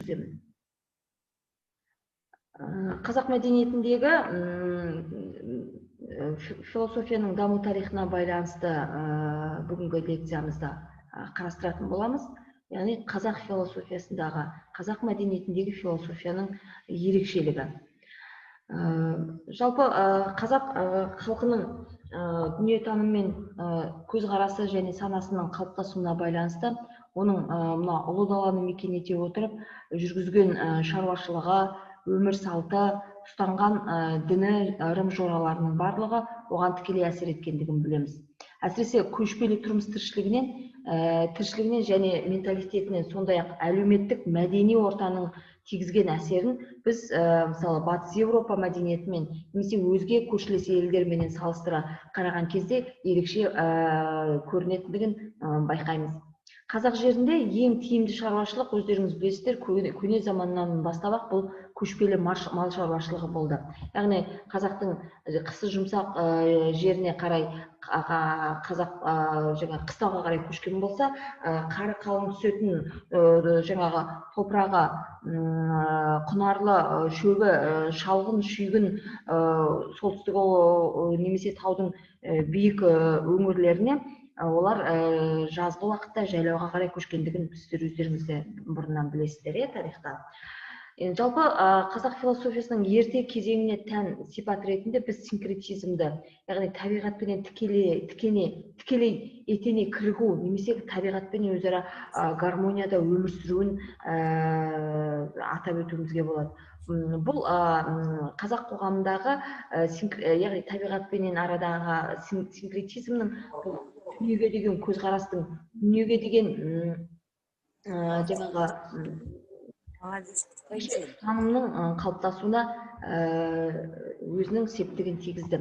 Жүргіземін. Қазақ мәдениетіндегі философияның даму тарихына байланысты бүгінгі лекциямызда қарастыратын боламыз. Яғни қазақ философиясындағы, қазақ мәдениетіндегі философияның ерекшелігі. Жалпы қазақ халқының дүниетанымы мен көзқарасы және санасының қалыптасуына байланысты оның мына ұлы даланы мекен ете отырып жүргізген шаруашылығы, өмір салты, ұстанған діні, ырым жораларының барлығы оған тікелей әсер еткендігін білеміз. Әсіресе көшпелі тұрмыс тіршілігінен және менталитетінен, сондай-ақ әлеуметтік мәдени ортаның тигізген әсерін біз, мысалы, Батыс Еуропа мәдениетімен немесе өзге көршілес елдерменен салыстыра қараған кезде ерекше көрінетіндігін байқаймыз. Қазақ жерінде ең тиімді шаруашылық, өздеріңіз білесіздер, көне заманнан бастап-ақ бұл көшпелі мал шаруашылығы болды. Яғни қазақтың қысы жұмсақ жеріне қарай қазақ жаңа қыстауға қарай көшкен болса, қары қалың түсетін, жаңағы топырағы құнарлы, шөбі шалғын, шүйгін солтүстік немесе таудың биік өңірлеріне олар жазғы уақытта жайлауға қарай көшкендігін сіздер өздеріңіз де бұрыннан білесіздер, тарихта. Енді жалпы қазақ философиясының ерте кезеңіне тән сипат ретінде біз синкретизмді, яғни табиғатпенен тікелей етене кірігу немесе табиғатпен өзара гармонияда өмір сүруін атап өтуімізге болады. Бұл қазақ қоғамындағы, яғни табиғатпенен арадағы синкретизмнің, бұл дүниеге деген көзқарастың, дүниеге деген жаңағы танымның қалыптасуына өзінің септігін тигізді.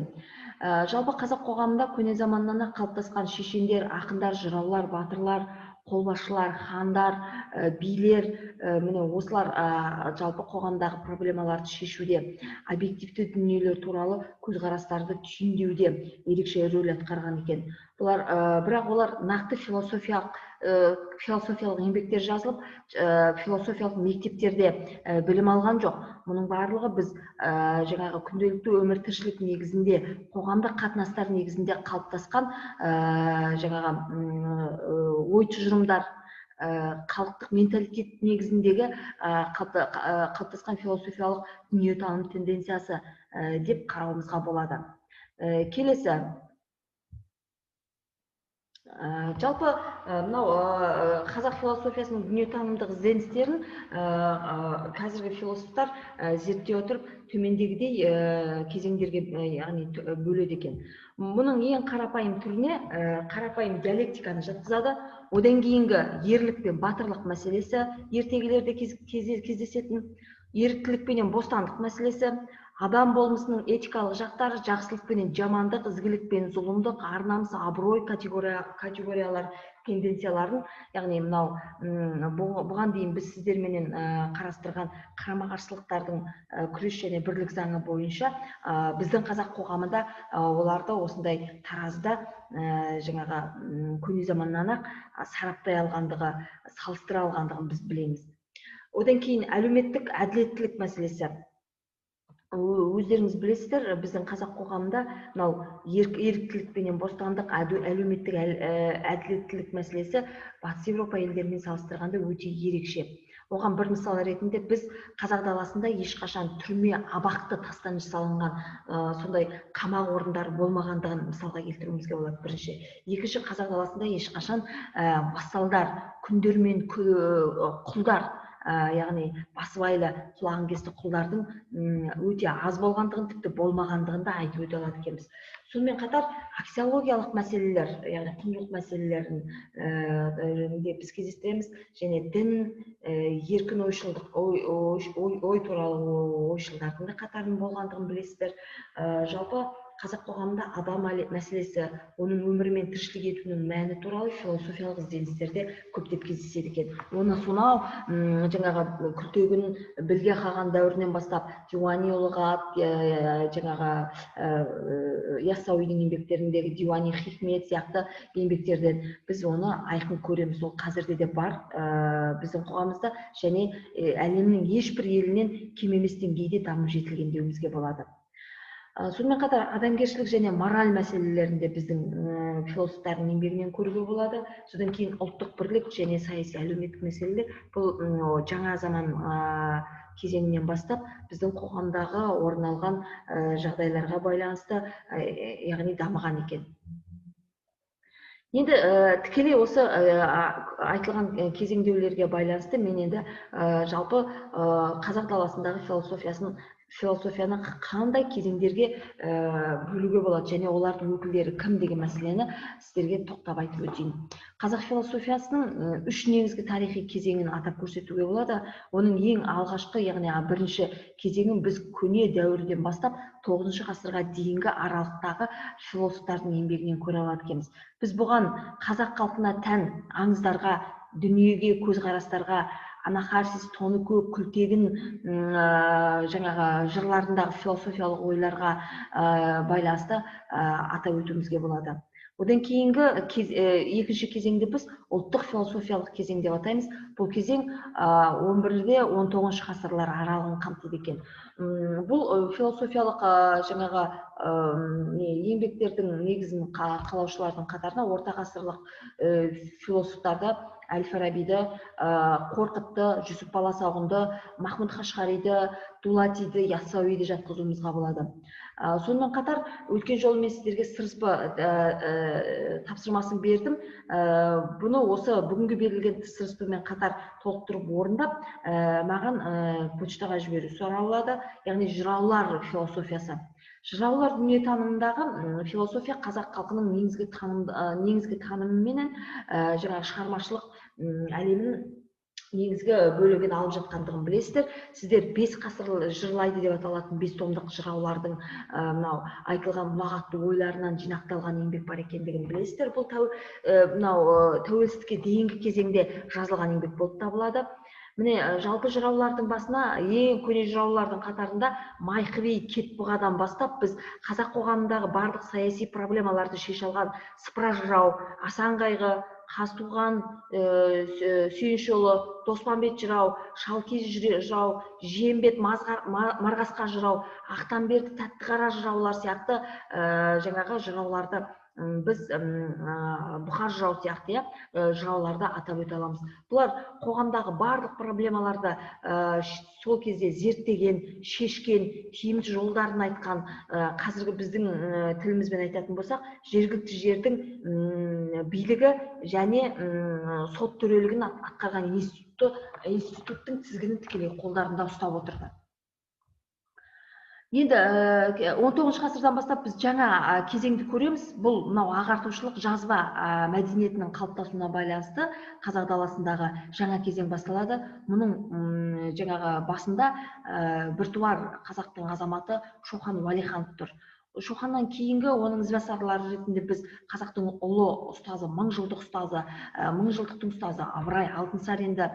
Жалпы қазақ қоғамында көне заманнан қалыптасқан шешендер, ақындар, жыраулар, батырлар, қолбасшылар, хандар, билер, міне осылар жалпы қоғамдағы проблемаларды шешуде, объективті дүниелер туралы көзқарастарды түйіндеуде ерекше рөл атқарған екен. Бұлар, бірақ олар нақты философиялық еңбектер жазылып, философиялық мектептерде білім алған жоқ. Мұның барлығы біз жаңағы күнделікті өмір тіршілік негізінде, қоғамдық қатынастар негізінде қалыптасқан жаңағы ой тұжырымдар, халықтық менталитет негізіндегі қалыптасқан философиялық дүниетаным тенденциясы деп қарауымызға болады. Келесі. Жалпы мынау қазақ философиясының дүниетанымдық ізденістерін қазіргі философтар зерттей отырып төмендегідей кезеңдерге, яғни бөледі екен. Мұның ең қарапайым түріне қарапайым диалектиканы жатқызады. Одан кейінгі ерлік пен батырлық мәселесі ертегілерде кездесетін, еріктілік пенен бостандық мәселесі, адам болмысының этикалық жақтары, жақсылық пенен жамандық, ізгілік пен зұлымдық, ар намыс, абырой категориялар тенденцияларын, яғни мынау бұған дейін біз сіздерменен қарастырған қарама-қарсылықтардың күрес және бірлік заңы бойынша біздің қазақ қоғамында оларды осындай таразыда жаңағы көне заманнан-ақ сараптай алғандығы, салыстыра алғандығын біз білеміз. Одан кейін әлеуметтік әділеттілік мәселесі. Өздеріңіз білесіздер, біздің қазақ қоғамында мынау еріктілік пенен бостандық, әлеуметтік әділеттілік мәселесі Батыс Еуропа елдерімен салыстырғанда өте ерекше. Оған бір мысал ретінде біз қазақ даласында ешқашан түрме, абақты тастан жасалынған сондай қамақ орындары болмағандығын мысалға келтіруімізге болады бірінші. Екінші, қазақ даласында ешқашан вассалдар, күндер мен құлдар, яғни басыбайлы құлағын кесті құлдардың өте аз болғандығын, тіпті болмағандығын да айтып өте алады екенбіз. Сонымен қатар аксиологиялық мәселелер, яғни құндылық мәселелерін де біз кездестіреміз, және дін, еркін ойшылдық, ой туралы ойшылдардың да қатарының болғандығын білесіздер. Жалпы Қазақ қоғамында адам мәселесі, оның өмірі мен тіршілік етуінің мәні туралы философиялық ізденістерде көптеп кездеседі екен. Оны сонау жаңағы Күлтегін, Білге қаған дәуірінен бастап Диуани лұғат, жаңағы Яссауидің еңбектеріндегі Диуани хикмет сияқты еңбектерден біз оны айқын көреміз. Ол қазірде де бар біздің қоғамымызда және әлемнің ешбір елінен кем емес деңгейде дамып жетілген деуімізге болады. Сонымен қатар адамгершілік және мораль мәселелерінде біздің философтардың еңбегінен көруге болады. Содан кейін ұлттық бірлік және саяси әлеуметтік мәселелер бұл жаңа заман кезеңінен бастап біздің қоғамдағы орын алған жағдайларға байланысты, яғни дамыған екен. Енді тікелей осы айтылған кезеңдеулерге байланысты мен енді жалпы қазақ даласындағы философияны қандай кезеңдерге бөлуге болады және олардың өкілдері кім деген мәселені сіздерге тоқтап айтып өтейін. Қазақ философиясының үш негізгі тарихи кезеңін атап көрсетуге болады. Оның ең алғашқы, яғни бірінші кезеңін біз көне дәуірден бастап 9 ғасырға дейінгі аралықтағы философтардың еңбегінен көре алады екенбіз. Біз бұған қазақ халқына тән аңыздарға, дүниеге көзқарастарға, Анахарсис, Тоныкөк, Күлтегін жаңағы жырларындағы философиялық ойларға байланысты атап өтуімізге болады. Одан кейінгі екінші кезеңді біз ұлттық философиялық кезең деп атаймыз. Бұл кезең 11-де 19 ғасырлар аралығын қамтиды екен. Бұл философиялық жаңағы еңбектердің негізін қалаушылардың қатарына орта ғасырлық философтарды Әл-Фарабиді, Қорқытты, Жүсіп Баласағұнды, Махмұд Қашқариді, Дулатиді, Яссауиді жатқызуымызға болады. Сонымен қатар өткен жолы мен сіздерге сырыспа тапсырмасын бердім. Бұны осы бүгінгі берілген сырыспамен қатар толықтырып орындап, маған почтаға жіберу сұралады, яғни жыраулар философиясы. Жыраулар дүниетанымындағы философия қазақ халқының негізгі танымыменен жаңағы шығармашылық әлемінің негізгі бөлігін алып жатқандығын білесіздер. Сіздер 5 ғасыр жырлайды деп аталатын 5 томдық жыраулардың мынау айтылған ұлағатты ойларынан жинақталған еңбек бар екендігін білесіздер. Бұл мынау тәуелсіздікке дейінгі кезеңде жазылған еңбек болып табылады. Міне, жалпы жыраулардың басына ең көне жыраулардың қатарында Майқы би Кетбұғадан бастап біз қазақ қоғамындағы барлық саяси проблемаларды шеше алған Сыпыра жырау, Асан Қайғы, Қазтуған Сүйіншіұлы, Доспанбет жырау, Шалкиіз жырау, Жиенбет Марғасқа жырау, Ақтанберді Тәттіқара жыраулар сияқты жаңағы жырауларды біз Бұхар жырау сияқты жырауларды атап өте аламыз. Бұлар қоғамдағы барлық проблемаларды сол кезде зерттеген, шешкен, тиімді жолдарын айтқан, қазіргі біздің тілімізбен айтатын болсақ, жергілікті жердің билігі және сот төрелігін атқарған институттың тізгінін тікелей қолдарында ұстап отырды. Енді 19 ғасырдан бастап біз жаңа кезеңді көреміз. Бұл мынау ағартушылық жазба мәдениетінің қалыптасуына байланысты қазақ даласындағы жаңа кезең басталады. Мұның жаңағы басында біртуар қазақтың азаматы Шоқан Уәлиханов тұр. Шоқаннан кейінгі оның ізбасарлары ретінде біз қазақтың ұлы ұстазы, мыңжылдық ұстазы, мыңжылдықтың ұстазы Ыбырай Алтынсаринді,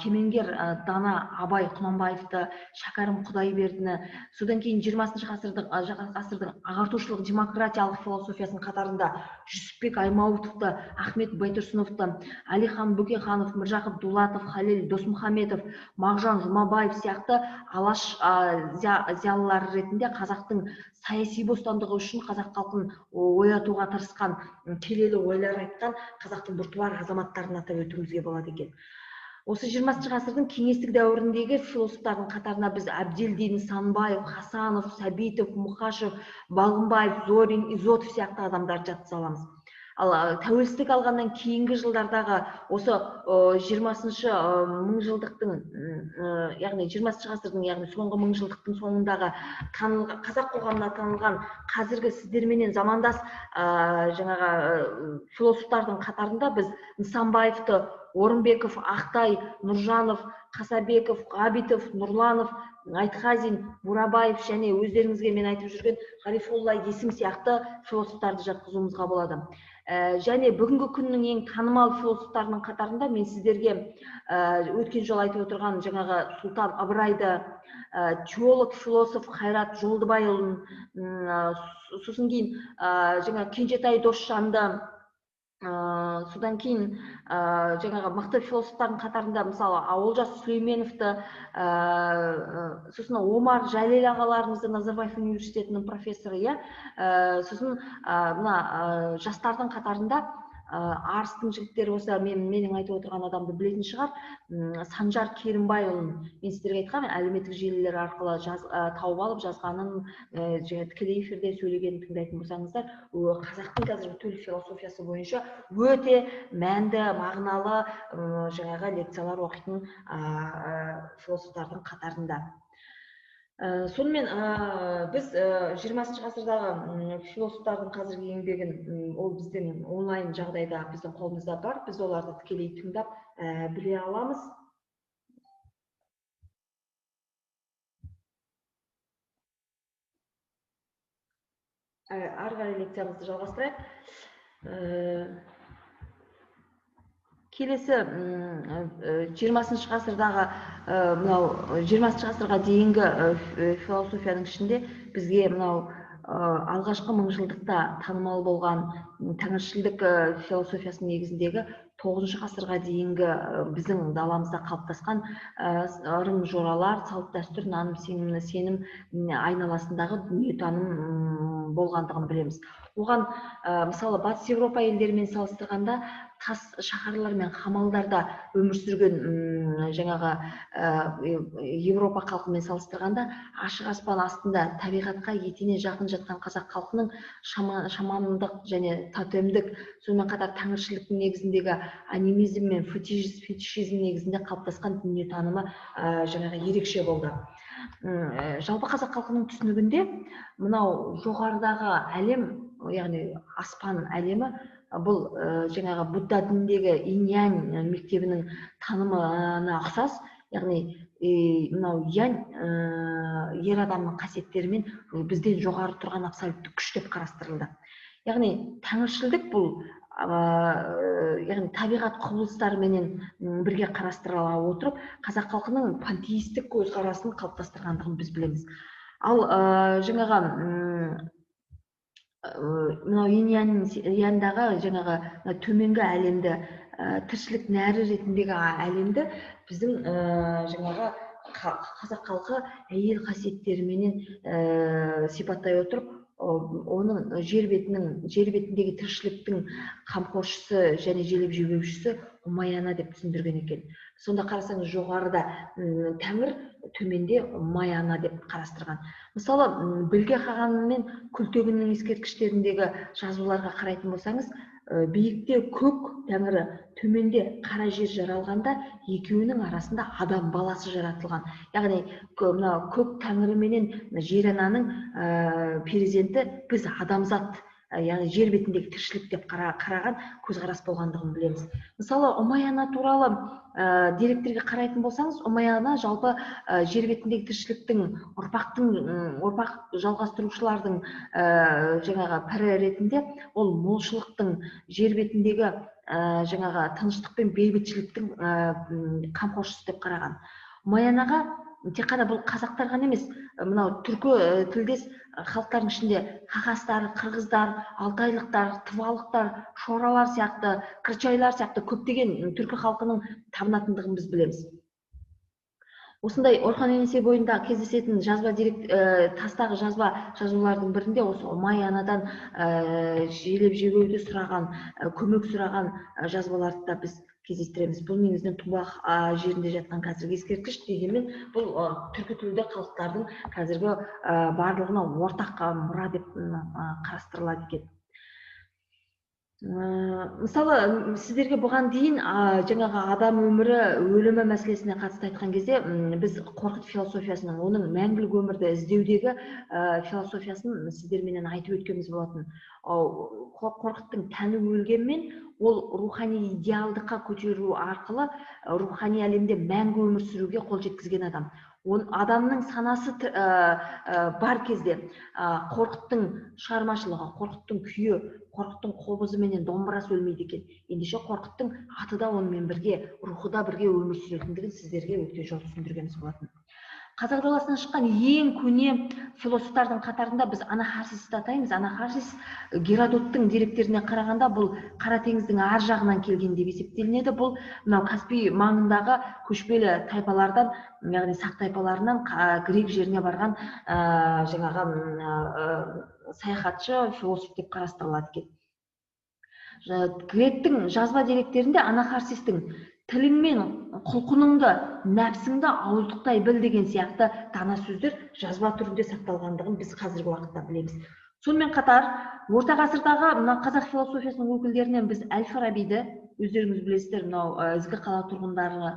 кемеңгер дана Абай Құнанбаевты, Шәкәрім Құдайбердіні, содан кейін 20-шы ғасырдың ағартушылық демократиялық философиясының қатарында Жүсіпбек Аймауытовты, Ахмет Байтұрсыновты, Әлихан Бөкейханов, Міржақып Дулатов, Халел Досмұхамедов, Мағжан Жұмабаев сияқты алаш зиялылары ретінде қазақтың саяси бостандығы үшін қазақ халқын оятуға тырысқан, келелі ойлар айтқан қазақтың біртуар азаматтарын атап өтуімізге болады екен. Осы 20 ғасырдың кеңестік дәуіріндегі философтардың қатарына біз Әбделдин, Нысанбаев, Хасанов, Сәбитов, Мұқашев, Балғынбаев, Зорин, Изотов сияқты адамдарды жатқыза аламыз. Ал тәуелсіздік алғаннан кейінгі жылдардағы осы 20-шы мыңжылдықтың, яғни 20-шы ғасырдың, яғни соңғы мыңжылдықтың соңындағы қазақ қоғамына танылған қазіргі сіздерменен замандас жаңағы философтардың қатарында біз Нысанбаевты, Орынбеков, Ақтай, Нұржанов, Қасабеков, Ғабитов, Нұрланов, Айтхазин, Бурабаев және өздеріңізге мен айтып жүрген Ғарифолла Есім сияқты философтарды жатқызуымызға болады. Және бүгінгі күннің ең танымал философтарының қатарында мен сіздерге өткен жолы айтып отырған жаңағы Сұлтан Ыбырайды, теолог философ Қайрат Жолдыбайұлын, сосын кейін жаңа Кенжетай Досжанды, содан кейін жаңағы мықты философтардың қатарында мысалы Олжас Сүлейменовті, сосын Омар Жәлел ағаларымызды, Назарбаев университетінің профессоры, иә, сосын мына жастардың қатарында Арыстың жігіттері болса, менің айтып отырған адамды білетін шығар, Санжар Керімбайұлын мен сіздерге айтқанмын, әлеуметтік желілер арқылы тауып алып жазғанын, және тікелей эфирде сөйлегенін тыңдайтын болсаңыздар, қазақтың қазіргі төл философиясы бойынша өте мәнді, мағыналы жаңағы лекциялар оқитын философтардың қатарында. Сонымен біз 20 ғасырдағы философтардың қазіргі еңбегін, ол біздің онлайн жағдайда біздің қолымызда бар, біз оларды тікелей тыңдап біле аламыз. Ары қарай лекциямызды жалғастырайық. Келесі 20 ғасырдағы мынау 20 ғасырға дейінгі философияның ішінде бізге мынау алғашқы мыңжылдықта танымал болған тәңіршілдік философиясының негізіндегі 9 ғасырға дейінгі біздің даламызда қалыптасқан ырым жоралар, салт дәстүр, наным сенім айналасындағы дүниетаным болғандығын білеміз. Оған мысалы Батыс Еуропа елдерімен салыстырғанда тас шаһарлар мен қамалдарда өмір сүрген жаңағы Еуропа халқымен салыстырғанда ашық аспан астында табиғатқа етене жақын жатқан қазақ халқының шамандық және тотемдік, сонымен қатар тәңіршіліктің негізіндегі анимизм мен фетишизм негізінде қалыптасқан дүниетанымы жаңағы ерекше болды. Жалпы қазақ халқының түсінігінде мынау жоғарыдағы әлем, яғни аспан әлемі, бұл жаңағы Будда дініндегі инь-янь мектебінің танымына ұқсас, яғни мынау янь ер адамның қасиеттерімен бізден жоғары тұрған абсолютті күш деп қарастырылды. Яғни тәңіршілдік бұл яғни табиғат құбылыстарыменен бірге қарастырыла отырып, қазақ халқының пантеистік көзқарасын қалыптастырғандығын біз білеміз. Ал жаңағы мынау инь-яндағы жаңағы төменгі әлемді, тіршілік нәрі ретіндегі әлемді біздің жаңағы қазақ халқы әйел қасиеттеріменен сипаттай отырып, оның жер бетіндегі тіршіліктің қамқоршысы және желеп жебеушісі Ұмай ана деп түсіндірген екен. Сонда қарасаңыз, жоғарыда тәңір, төменде Ұмай ана деп қарастырған. Мысалы, Білге қаған мен Күлтегіннің ескерткіштеріндегі жазуларға қарайтын болсаңыз, биікте көк тәңірі, төменде қара жер жаралғанда екеуінің арасында адам баласы жаратылған. Яғни мына көк тәңірі менен жер ананың перзенті біз адамзат, яғни жер бетіндегі тіршілік деп қараған көзқарас болғандығын білеміз. Мысалы, Ұмай ана туралы деректерге қарайтын болсаңыз, Ұмай ана жалпы жер бетіндегі тіршіліктің, ұрпақ жалғастырушылардың жаңағы пірі ретінде ол молшылықтың, жер бетіндегі жаңағы тыныштық пен бейбітшіліктің қамқоршысы деп қараған. Ұмай анаға тек қана бұл қазақтар ғана емес, мынау түркі тілдес халықтардың ішінде хақастар, қырғыздар, алтайлықтар, тывалықтар, шоралар сияқты, кырчайлар сияқты көптеген түркі халқының табынатындығын біз білеміз. Осындай Орхон Енисей бойында кездесетін жазба дерек, тастағы жазба жазулардың бірінде осы Ұмай анадан желеп жебеуді сұраған, көмек сұраған жазбаларды да біз кездестіреміз. Бұл негізінен Тубақ жерінде жатқан қазіргі ескерткіш, дегенмен бұл түркі тілді халықтардың қазіргі барлығына ортақ мұра деп қарастырылады екен. Мысалы, сіздерге бұған дейін жаңағы адам өмірі, өлімі мәселесіне қатысты айтқан кезде біз Қорқыт философиясының, оның мәңгілік өмірді іздеудегі философиясын сіздерменен айтып өткеніміз болатын. Қорқыттың тәні өлгенмен ол рухани идеалдыққа көтеру арқылы рухани әлемде мәңгі өмір сүруге қол жеткізген адам. Адамның санасы бар кезде Қорқыттың шығармашылығы, Қорқыттың күйі, Қорқыттың қобызы менен домбырасы өлмейді екен. Ендеше Қорқыттың аты да онымен бірге, рухы да бірге өмір сүретіндігін сіздерге өткен жолы түсіндіргеніміз болатын. Қазақ даласынан шыққан ең көне философтардың қатарында біз Анахарсисті атаймыз. Анахарсис Геродоттың деректеріне қарағанда бұл Қара теңіздің ар жағынан келген деп есептелінеді. Бұл мынау Каспий маңындағы көшпелі тайпалардан, яғни сақ тайпаларынан грек жеріне барған жаңағы саяхатшы философ деп қарастырылады екен. Гректің жазба деректерінде Анахарсистің тілің мен құлқыныңды, нәпсіңді ауыздықтай біл деген сияқты дана сөздер жазба түрінде сақталғандығын біз қазіргі уақытта білеміз. Сонымен қатар орта ғасырдағы мына қазақ философиясының өкілдерінен біз Әл-Фарабиді, өздеріңіз білесіздер, мынау Ізгі қала тұрғындары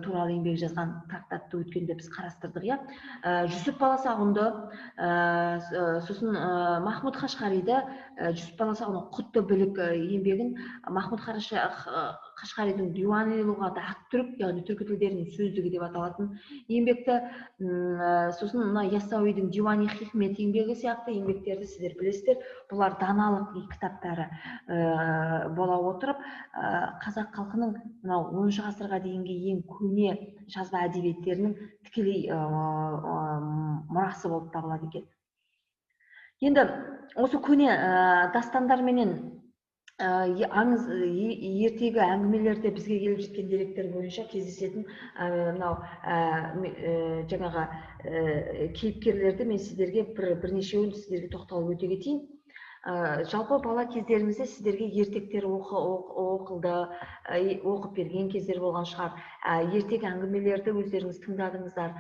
туралы еңбек жазған трактатты өткенде біз қарастырдық, иә. Жүсіп Баласағұнды, сосын Махмұд Қашқариді, Жүсіп Баласағұнның Құтты білік еңбегін, Махмұд Қашқаридің Диуани лұғаты ат-түрк, яғни түркі тілдерінің сөздігі деп аталатын еңбекті, сосын мына Яссауидің Диуани хикмет еңбегі сияқты еңбектерді сіздер білесіздер. Бұлар даналық кітаптары бола отырып, қазақ халқының мынау 10 ғасырға дейінгі ең көне жазба әдебиеттерінің тікелей мұрасы болып табылады екен. Енді осы көне дастандар менен аңыз, ертегі әңгімелерде бізге келіп жеткен деректер бойынша кездесетін мынау жаңағы кейіпкерлерді мен сіздерге бірнешеуін сіздерге тоқталып өте кетейін. Жалпы бала кездеріңізде сіздерге ертектер оқылды, оқып берген кездер болған шығар. Ертегі әңгімелерді өздеріңіз тыңдадыңыздар,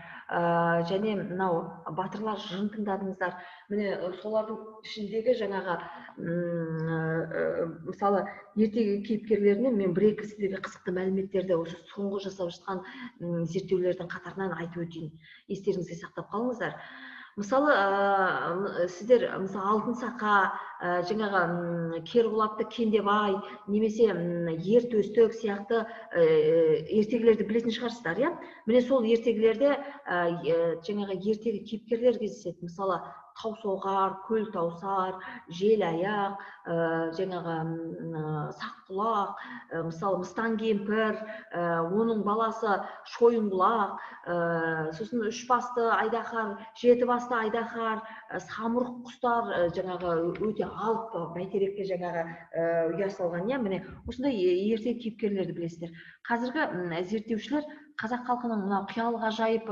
және мынау батырлар жырын тыңдадыңыздар. Міне солардың ішіндегі жаңағы мысалы ертегі кейіпкерлерінен мен бір-екі сіздерге қызықты мәліметтерді осы соңғы жасап жатқан зерттеулердің қатарынан айтып өтейін. Естеріңізге сақтап қалыңыздар. Мысалы, сіздер мысалы Алтын Сақа, жаңағы Керқұлапты Кендебай немесе Ер Төстік сияқты ертегілерді білетін шығарсыздар, иә? Міне сол ертегілерде жаңағы ертегі кейіпкерлер кездеседі. Мысалы, Таусоғар, Көл Таусар, Жел аяқ, жаңағы Саққұлақ, мысалы Мыстан кемпір, оның баласы Шойынқұлақ, сосын үш басты айдаһар, жеті басты айдаһар, самұрық құстар, жаңағы өте алып бәйтерекке жаңағы ұя салған, иә? Міне осындай ертегі кейіпкерлерді білесіздер. Қазіргі зерттеушілер қазақ халқының мынау қиял ғажайып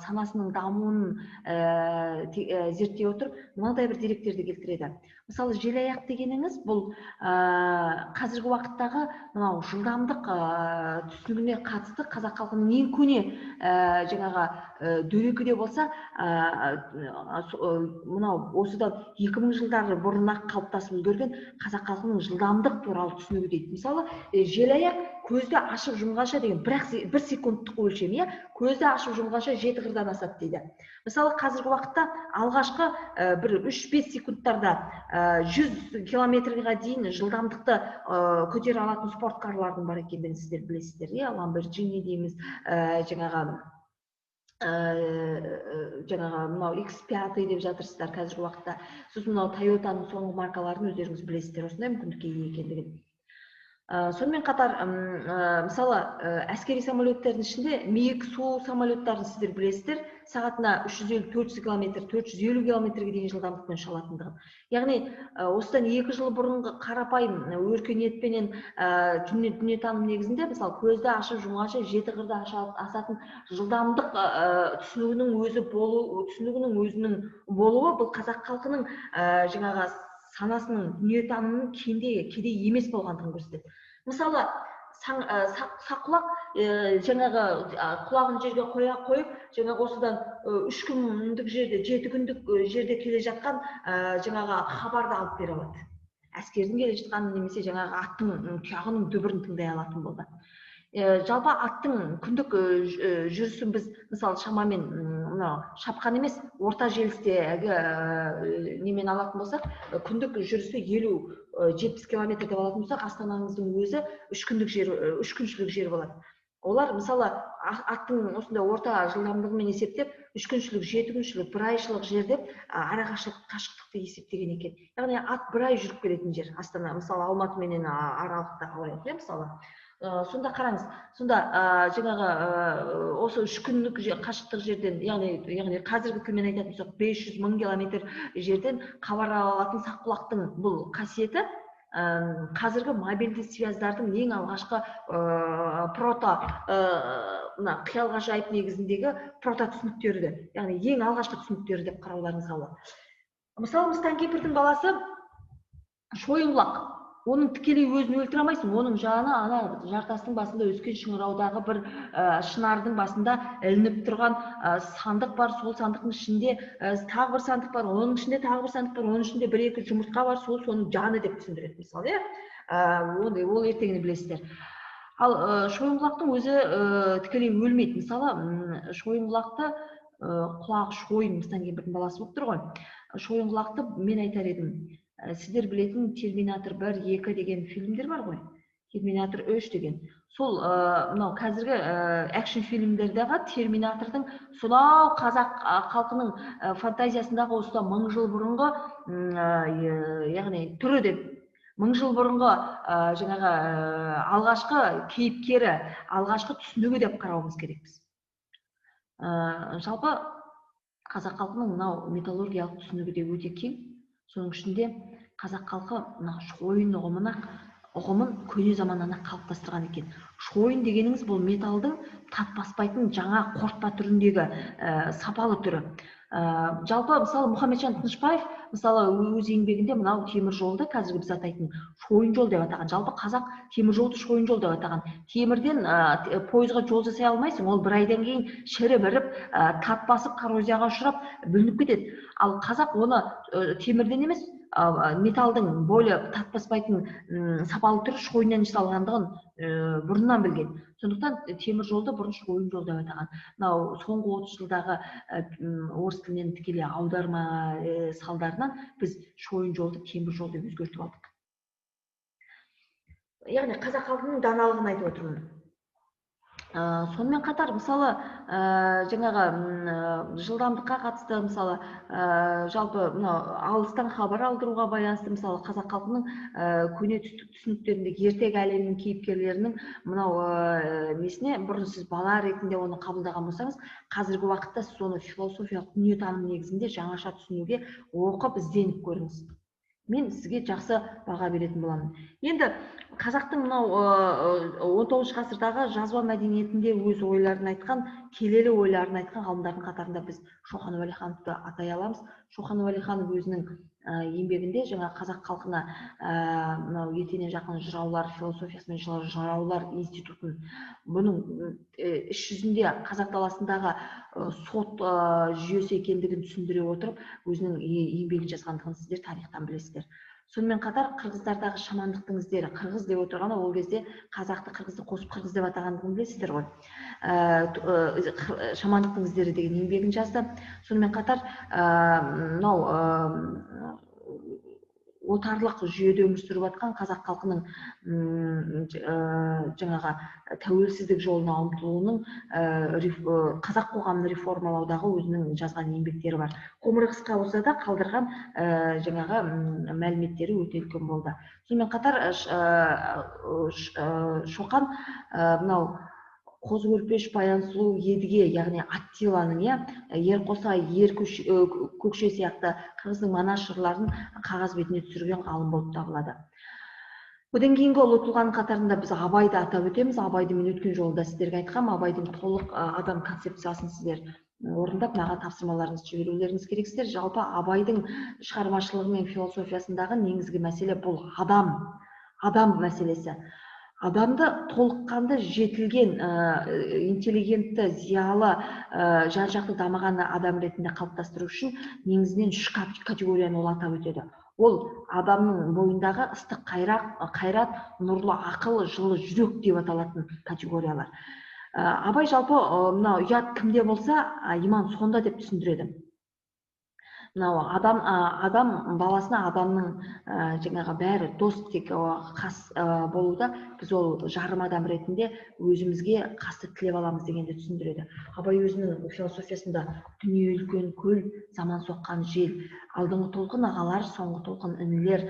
санасының дамуын зерттей отырып мынадай бір деректерді келтіреді. Мысалы, желаяқ дегеніңіз бұл қазіргі уақыттағы мынау жылдамдық түсінігіне қатысты қазақ халқының ең көне жаңағы дөрекіде болса, мынау осыдан 2000 жылдар бұрын-ақ қалыптасып үлгерген қазақ халқының жылдамдық туралы түсінігі дейді. Мысалы, желаяқ көзді ашып жұмғанша деген бір секундтық өлшем, иә? Көзді ашып жұмғанша 7 қырдан асады дейді. Мысалы, қазіргі уақытта алғашқы бір 3-5 секундтарда 100 километрге дейін жылдамдықты көтере алатын спорткарлардың бар екендігін сіздер білесіздер, иә? Ламборджини дейміз, жаңағы мынау X5 деп жатырсыздар қазіргі уақытта. Сосын мынау Тойотаның соңғы маркаларын өздеріңіз білесіздер, осындай мүмкіндікке ие екендігін. Сонымен қатар, мысалы, әскери самолеттердің ішінде МиГ су самолеттарын сіздер білесіздер, сағатына 350-400 километр, 450 километрге дейін жылдамдықпен ұша алатындығын. Яғни, осыдан 2 жыл бұрынғы қарапайым өркениетпенен дүниетаным негізінде, мысалы, көзді ашып жұмғанша 7 қырды асатын жылдамдық түсінігінің өзі болу, түсінігінің өзінің болуы бұл қазақ халқының жаңағы санасының, дүниетанымының кедей емес болғандығын көрсетеді. Мысалы, саққұлақ жаңағы құлағын жерге қоя қойып, жаңағы осыдан 3 күндік жерде, 7 күндік жерде келе жатқан жаңағы хабарды алып бере алады. Әскердің келе жатқанын немесе жаңағы аттың тұяғының дүбірін тыңдай алатын болды. Жалпы аттың күндік жүрісін біз мысалы шамамен Мынау шапқан емес, орта желістегі немен алатын болсақ, күндік жүрісі 50-70 километр деп алатын болсақ, астанаңыздың өзі 3 күндік жер, 3 күншілік жер болады. Олар мысалы аттың осындай орта жылдамдығымен есептеп, 3 күншілік, 7 күншілік, 1 айшылық жер деп арақашықтықты есептеген екен. Яғни ат 1 ай жүріп келетін жер Астана, мысалы Алматы менен аралықты алайық, мысалы. Сонда қараңыз, сонда жаңағы осы 3 күндік қашықтық жерден, яғни қазіргі тілмен айтатын болсақ, 500 000 километр жерден хабар ала алатын саққұлақтың бұл қасиеті қазіргі мобильді связьдардың ең алғашқы прото, мына қиял ғажайып негізіндегі прото түсініктері, яғни ең алғашқы түсініктері деп қарауларыңызға болады. Мысалы, Мыстан кемпірдің баласы Шойынқұлақ, оның тікелей өзін өлтіре алмайсың, оның жаны ана жартастың басында өскен шыңыраудағы бір шынардың басында ілініп тұрған сандық бар, сол сандықтың ішінде тағы бір сандық бар, оның ішінде тағы бір сандық бар, оның ішінде 1-2 жұмыртқа бар, сол соның жаны деп түсіндіреді, мысалы, иә. Ол ертеңіне білесіздер. Ал Шойынқұлақтың өзі тікелей өлмейді. Мысалы, Шойынқұлақты, құлағы шойын, Мыстан кемпірдің баласы болып тұр ғой. Шойынқұлақты мен айтар едім, сіздер білетін Терминатор 1, 2 деген фильмдер бар ғой, Терминатор 3 деген. Сол мынау қазіргі экшн фильмдердегі Терминатордың сонау қазақ халқының фантазиясындағы осыдан 1000 жыл бұрынғы, яғни түрі деп, 1000 жыл бұрынғы жаңағы алғашқы кейіпкері, алғашқы түсінігі деп қарауымыз керекпіз. Жалпы қазақ халқының мынау металлургиялық түсінігі де өте кең. Соның ішінде қазақ халқы мына шойын ұғымын көне заманнан ақ қалыптастырған екен. Шойын дегеніңіз бұл металдың тат баспайтын жаңа қорытпа түріндегі сапалы түрі. Жалпы мысалы Мұхамеджан Тынышбаев мысалы өз еңбегінде мынау темір жолды қазіргі біз атайтын шойын жол деп атаған. Жалпы қазақ темір жолды шойын жол деп атаған. Темірден пойызға жол жасай алмайсың, ол бір айдан кейін шіріп іріп, тат басып коррозияға ұшырап бүлініп кетеді. Ал қазақ оны темірден емес, металдың более тат баспайтын сапалы түрі шойыннан жасалғандығын бұрыннан білген. Сондықтан темір жолды бұрын шойын жол деп атаған. Мынау соңғы 30 жылдағы орыс тілінен тікелей аударма салдарынан біз шойын жолды темір жол деп өзгертіп алдық. Яғни қазақ халқының даналығын айтып отырмын. Сонымен қатар мысалы жаңағы жылдамдыққа қатысты, мысалы жалпы мынау алыстан хабар алдыруға байланысты, мысалы қазақ халқының көне түсініктеріндегі ертегі әлемінің кейіпкерлерінің мынау несіне бұрын сіз бала ретінде оны қабылдаған болсаңыз, қазіргі уақытта сіз оны философиялық дүниетаным негізінде жаңаша түсінуге оқып ізденіп көріңіз. Мен сізге жақсы баға беретін боламын. Енді қазақтың мынау 19 ғасырдағы жазба мәдениетінде өз ойларын айтқан, келелі ойларын айтқан ғалымдардың қатарында біз Шоқан Уәлихановты атай аламыз. Шоқан Уәлиханов өзінің еңбегінде жаңа қазақ халқына мынау етене жақын жыраулар философиясы мен жыраулар институтын, бұның іс жүзінде қазақ даласындағы сот жүйесі екендігін түсіндіре отырып, өзінің еңбегін жазғандығын сіздер тарихтан білесіздер. Сонымен қатар қырғыздардағы шамандықтың іздері, қырғыз деп отырғаны ол кезде қазақты қырғызды қосып қырғыз деп атағандығын білесіздер ғой. Шамандықтың іздері деген еңбегін жазды. Сонымен қатар мынау отарлық жүйеде өмір сүріп жатқан қазақ халқының жаңағы тәуелсіздік жолына ұмтылуының, қазақ қоғамын реформалаудағы өзінің жазған еңбектері бар. Ғұмыры қысқа болса да қалдырған жаңағы мәліметтері өте үлкен болды. Сонымен қатар Шоқан мынау Қозы Көрпеш, Баян Сұлу, Едіге, яғни Аттиланың, Ер Қосай, Ер Көкше сияқты қырғыздың манас жырларын қағаз бетіне түсірген ғалым болып табылады. Одан кейінгі ұлы тұлғаның қатарында біз Абайды атап өтеміз. Абайды мен өткен жолы да сіздерге айтқам. Абайдың толық адам концепциясын сіздер орындап, маған тапсырмаларыңызды жіберулеріңіз керексіздер. Жалпы Абайдың шығармашылығы мен философиясындағы негізгі мәселе бұл адам, адам мәселесі. Адамды толыққанды жетілген, интеллигентті, зиялы, жан-жақты дамыған адам ретінде қалыптастыру үшін негізінен үш категорияны ол атап өтеді. Ол адамның бойындағы ыстық қайрат, нұрлы ақыл, жылы жүрек деп аталатын категориялар. Абай жалпы мынау ұят кімде болса, иман сонда деп түсіндіреді. Мынау адам баласына адамның жаңағы бәрі дос, тек қас болуда біз ол жарым адам ретінде өзімізге қасты тілеп аламыз дегенді түсіндіреді. Абай өзінің философиясында дүние үлкен көл, заман соққан жел, алдыңғы толқын ағалар, соңғы толқын інілер,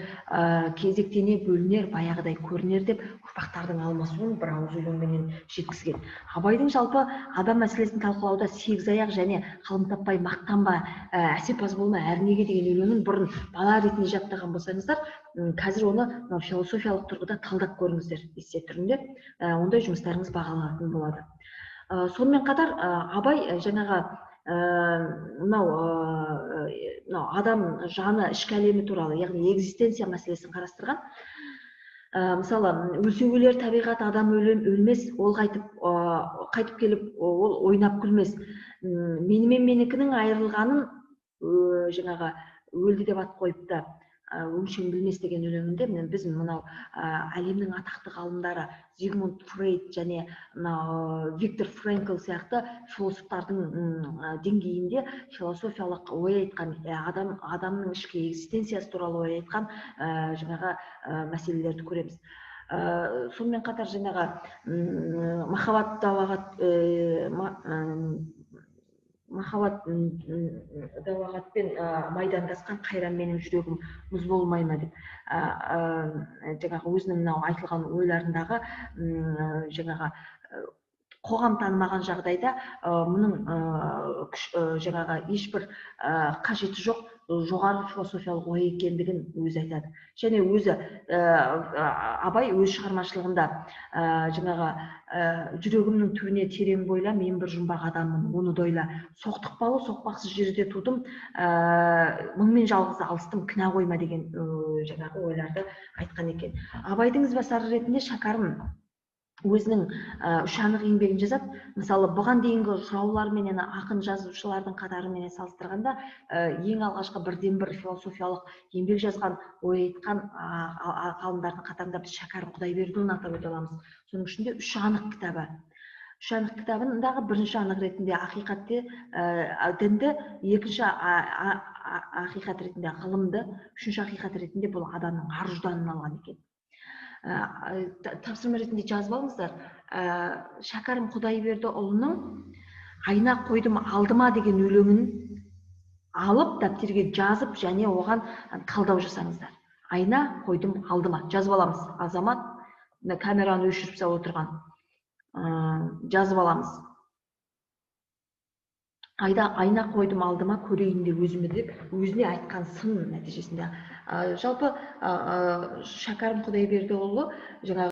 кезектене бөлінер, баяғыдай көрінер деп ұрпақтардың алмасуын бір ауыз өлеңменен жеткізген. Абайдың жалпы адам мәселесін талқылауда сегіз аяқ және ғылым таппай мақтанба, әсепаз болма әрнеге деген өлеңін бұрын бала ретінде жаттаған болсаңыздар, қазір оны философиялық тұрғыда талдап көріңіздер эссе түрінде, ондай жұмыстарыңыз бағаланатын болады. Сонымен қатар Абай жаңағы мынау адам жаны, ішкі әлемі туралы, яғни экзистенция мәселесін қарастырған. Мысалы, өлсе өлер табиғат, адам өлмес, ол қайтып келіп ол ойнап күлмес. Менімен менікінің айырылғанын жаңағы өлді деп ат қойыпты, өңшең білмес деген өлеңінде біз мынау әлемнің атақты ғалымдары Зигмунд Фрейд және мынау Виктор Фрэнкл сияқты философтардың деңгейінде философиялық ой айтқан, адамның ішкі экзистенциясы туралы ой айтқан жаңағы мәселелерді көреміз. Сонымен қатар жаңағы махаббат дауағатпен майдандасқан қайран менің жүрегім мұз болмай ма деп жаңағы өзінің мынау айтылған ойларындағы жаңағы қоғам танымаған жағдайда мұның жаңағы ешбір қажеті жоқ жоғары философиялық ой екендігін өзі айтады. Және өзі Абай өз шығармашылығында жаңағы жүрегімнің түбіне терең бойла, мен бір жұмбақ адаммын, оны дойла, соқтықпалы соқпақсыз жерде тудым, мыңмен жалғыз алыстым, кінә қойма деген жаңағы ойларды айтқан екен. Абайдың ізбасары ретінде Шәкәрім өзінің үш анық еңбегін жазады. Мысалы, бұған дейінгі жыраулар менен ақын жазушылардың қатарыменен салыстырғанда, ең алғашқы бірден-бір философиялық еңбек жазған, ой айтқан ғалымдардың қатарында біз Шәкәрім Құдайбердіұлын атап өте аламыз. Соның ішінде үш анық кітабы. Үш анық кітабындағы бірінші анық ретінде ақиқатты, дінді, екінші ақиқат ретінде ғылымды, үшінші ақиқат ретінде бұл адамның ар ұжданын алған екен. Тапсырма ретінде жазып алыңыздар. Шәкәрім Құдайбердіұлының айна қойдым алдыма деген өлеңін алып дәптерге жазып және оған талдау жасаңыздар. Айна қойдым алдыма жазып аламыз. Азамат камераны өшіріп салып отырған, жазып аламыз. Айна қойдым алдыма, көрейін де өзіме деп өзіне айтқан сын нәтижесінде. Жалпы Шәкәрім Құдайбердіұлы жаңағы